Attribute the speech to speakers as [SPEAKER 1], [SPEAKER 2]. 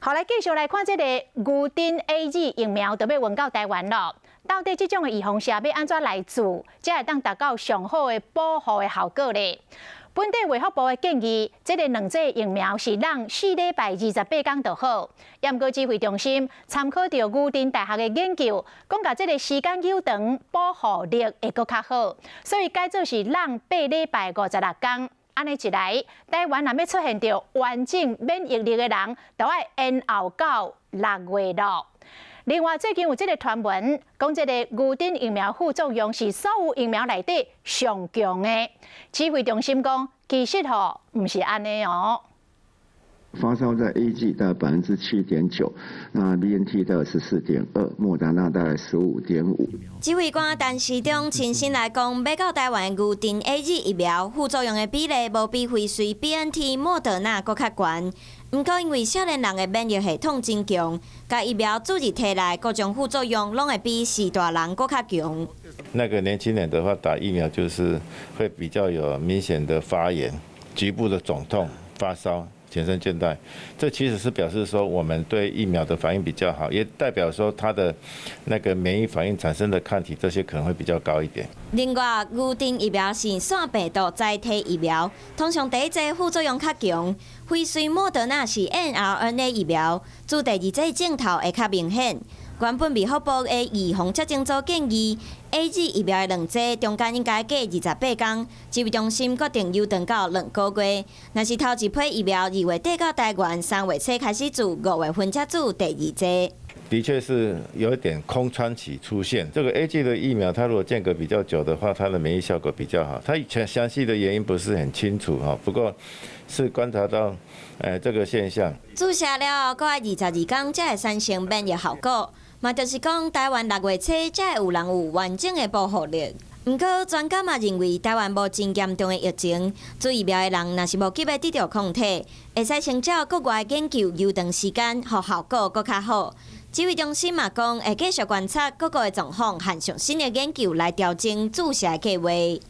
[SPEAKER 1] 好，來繼續來看這个牛津 AZ 疫苗就欲運到台灣囉。到底這種的預防射欲按怎來注，才會當達到上好的保護的效果咧？本地衛福部的建議，這个兩劑疫苗是人4禮拜28天就好。毋過指揮中心參考著牛津大學的研究，講共這个時間延長，保護力會閣較好，所以改做是人8禮拜56天。按呢一來，台灣若欲出現著完整免疫力的人，就愛延後到6月囉。另外，最近有這个傳聞，講這个牛津疫苗副作用是所有疫苗內底上強的。指揮中心講，其實吼毋是按呢喔。
[SPEAKER 2] 發燒在 AZ 大概7.9%，那 BNT 大概14.2，莫達納大概15.5。
[SPEAKER 3] 指揮官陳時中親身來講，買到台灣牛津 AZ 疫苗副作用的比例無比輝瑞、BNT、莫德納閣較懸。毋過因為少年人的免疫系統真強，共疫苗注入體內各種副作用攏會比序大人閣較強。
[SPEAKER 4] 那個年輕人的話，打疫苗就是會比較有明顯的發炎、局部的腫痛、發燒、全身倦怠，這其實是表示說我們對疫苗的反應比較好，也代表說它的那個免疫反應產生的抗體，這些可能會比較高一點。
[SPEAKER 3] 另外，牛津疫苗是腺病毒載體疫苗，通常第一劑副作用較強。輝瑞、莫德納是 mRNA 疫苗，注第二劑症頭會較明顯。原本衛福部的預防接種組建議，AZ 疫苗的兩劑中間應該隔28天，指揮中心決定延長到2個月。若是頭一批疫苗2月底到台灣，3月初開始注，5月份才注第二劑。
[SPEAKER 4] 的確是有一點空窗期出現。這個 AZ 的疫苗，它如果間隔比較久的話，它的免疫效果比較好。它詳細的原因不是很清楚哈，不過是觀察到這個現象。
[SPEAKER 3] 注射了後，閣愛22天才會產生免疫效果，嘛就是講台灣6月初才會有人有完整的保護力。毋過專家嘛認為，台灣無真嚴重的疫情，注疫苗的人若是無急欲得著抗體，會使先照國外研究延長時間，予效果閣較好。指揮中心嘛講，會繼續觀察各國的狀況和上新的研究來調整注射計劃。